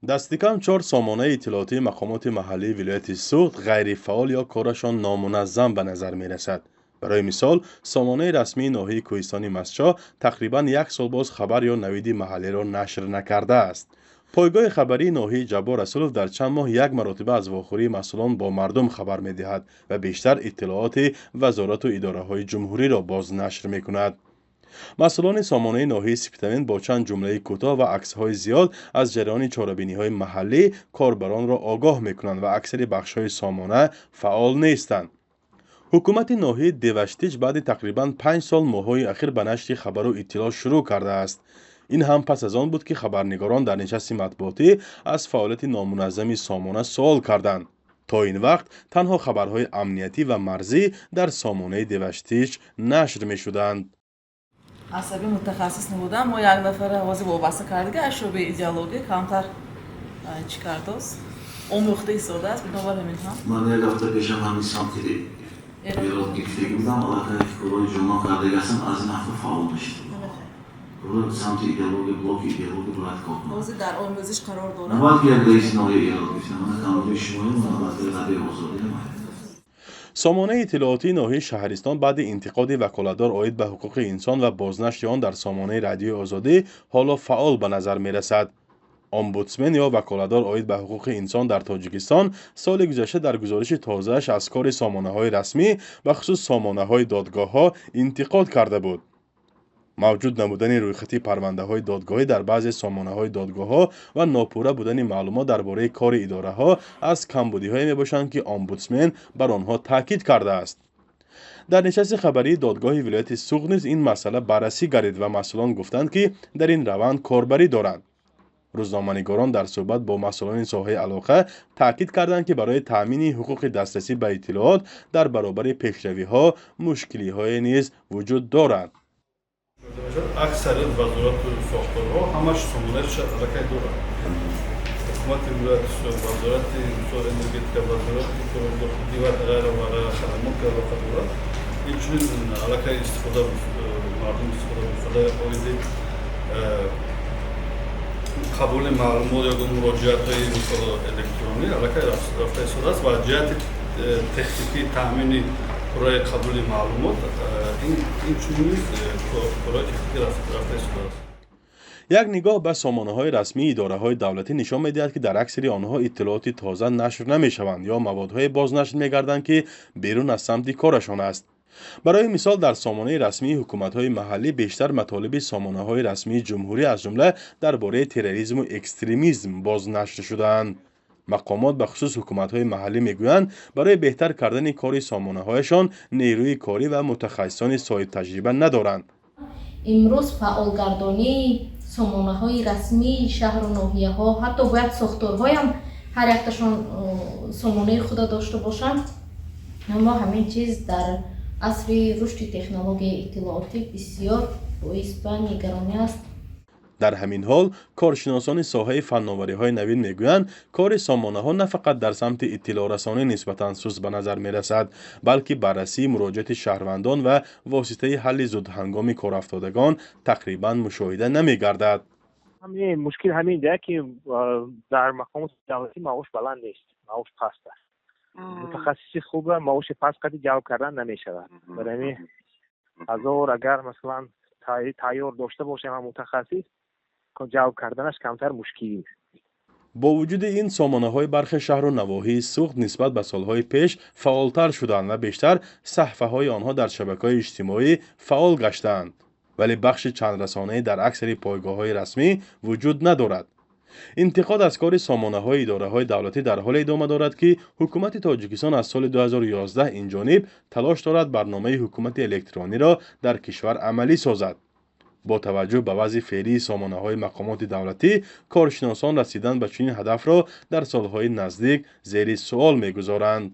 Дастикам чор сомонаи иттилоотии мақомоти маҳаллии вилояти Суғд ғайрифаъол ё корашон номуназзам ба назар мерасад. Барои мисол, сомонаи расмии ноҳияи Кӯҳистони Мастчоҳ тақрибан як сол боз хабар ё навиди маҳаллиро нашр накардааст. Пойгоҳи хабарии ноҳияи Ҷаббор Расулов дар чанд моҳ як маротиба аз вохӯрии масъулон бо мардум хабар медиҳад ва бештар иттилооти вазорату идораҳои ҷумҳуриро боз нашр мекунад. Масъулони сомонаи ноҳияи Спитамен бо чанд ҷумлаи кӯтоҳ ва аксҳои зиёд аз ҷараёни чорабиниҳои маҳаллӣ корбаронро огоҳ мекунанд ва аксари бахшҳои сомона фаъол нестанд. Ҳукумати ноҳияи Деваштич баъди тақрибан 5 сол моҳҳои ахир ба нашри хабару иттилоъ шурӯъ кардааст. Ин ҳам пас аз он буд, ки хабарнигорон дар нишасти матбуотӣ аз фаъолияти номуназзами сомона суол карданд. То ин вақт танҳо хабарҳои амниятӣ ва марзӣ дар сомонаи Деваштич нашр мешуданд. Асаби мутахассис набудам. Мо як нафара ҳозир вобаста кардига аз шӯъбаи идеология, камтар чӣ кардост, омӯхта истодааст, бинобар ҳамин ҳам. Ман як ҳафта пешам ҳамин самти эрод гирифтагӣ будам, аллакай корҳои ҷомеа кардагиастам, аз ин ҳафта фаъол мешид. Корҳои самти идеология, блоки идеология бояд кор кунад. Ҳозир дар омӯзиш қарор дорад. Набояд ки як раиси ноҳия эрод гирифтам, мана камбуди шумоё, набояд ки Радиои Озодӣ. Сомонаи иттилоотии ноҳияи Шаҳристон баъди интиқоди ваколатдор оид ба ҳуқуқи инсон ва бознашри он дар сомонаи Радиои Озодӣ ҳоло фаъол ба назар мерасад. Омбудсмен ё ваколатдор оид ба ҳуқуқи инсон дар Тоҷикистон соли гузашта дар гузориши тозааш аз кори сомонаҳои расмӣ, бахусус сомонаҳои додгоҳҳо, интиқод карда буд. Мавҷуд набудани рӯйхати парвандаҳои додгоҳӣ дар баъзе сомонаҳои додгоҳҳо ва нопурра будани маълумот дар бораи кори идораҳо аз камбудиҳое мебошанд, ки омбудсмен бар онҳо таъкид кардааст. Дар нишасти хабарии додгоҳи вилояти Суғд низ ин масъала баррасӣ гардид ва масъулон гуфтанд, ки дар ин раванд корбарӣ доранд. Рӯзноманигорон дар суҳбат бо масъулони соҳаи алоқа таъкид карданд, ки барои таъмини ҳуқуқи дастрасӣ ба иттилоот дар баробари пешравиҳо мушкилиҳое низ вуҷуд доранд. Аксарият вазорату сохторҳо ҳамаш сомонаи аллакай доранд. Ҳукумати вилояти Суғд, вазорати энергетика, вазорати корҳои дохилӣ ва ғайра ва ғайра хадамот ки алоқа дорад. Инчунин аллакай истифода, мардум истифода бурда, оиди қабули маълумот ё муроҷиатҳои, мисол, электронӣ аллакай рафта истодааст ва ҷиҳати техникии таъмини пурраи қабули маълумот инчунин низ корҳои техникӣ рафта истодааст. Як нигоҳ ба сомонаҳои расмии идораҳои давлатӣ нишон медиҳад, ки дар аксари онҳо иттилооти тоза нашр намешаванд ё маводҳое бознашр мегарданд, ки берун аз самти корашон аст. Барои мисол, дар сомонаи расмии ҳукуматҳои маҳаллӣ бештар матолиби сомонаҳои расмии ҷумҳурӣ, аз ҷумла дар бораи терроризму экстремизм, бознашр шудаанд. Мақомот, бахусус ҳукуматҳои маҳаллӣ, мегӯянд, барои беҳтар кардани кори сомонаҳояшон нерӯи корӣ ва мутахассисони соҳибтаҷриба надоранд. Имрӯз фаъолгардонии сомонаҳои расмии шаҳру ноҳияҳо, ҳатто бояд сохторҳоям ҳар якташон сомонаи худа дошта бошанд, аммо ҳамин чиз дар асри рушди технологияи иттилоотӣ бисёр боис ба нигаронӣ аст. Дар ҳамин ҳол, коршиносони соҳаи фанновариҳои навин мегӯянд, кори сомонаҳо на фақат дар самти иттилоърасонӣ нисбатан суст ба назар мерасад, балки баррасии муроҷиати шаҳрвандон ва воситаи ҳалли зудҳангоми корафтодагон тақрибан мушоҳида намегардад. Мушкил ҳамин да, ки дар мақомоти давлатӣ маош баланд нест, маош паст аст. Мутахассиси хуба маоши паст қади ҷалб кардан намешавад. Барои ҳамин ҳазор агар, масалан, тайёр дошта бошем ҳам, мутахассис ҷалб карданаш камтар мушкил. Бо вуҷуди ин, сомонаҳои бархе шаҳру навоҳии Суғд нисбат ба солҳои пеш фаъолтар шуданд ва бештар саҳфаҳои онҳо дар шабакаҳои иҷтимоӣ фаъол гаштаанд, вале бахши чандрасонаӣ дар аксари пойгоҳҳои расмӣ вуҷуд надорад. Интиқод аз кори сомонаҳои идораҳои давлатӣ дар ҳоле идома дорад, ки ҳукумати Тоҷикистон аз соли 2011 инҷониб талош дорад барномаи ҳукумати электрониро дар кишвар амалӣ созад. Бо таваҷҷӯҳ ба вазъи феълии сомонаҳои мақомоти давлатӣ, коршиносон расидан ба чунин ҳадафро дар солҳои наздик зери суол мегузоранд.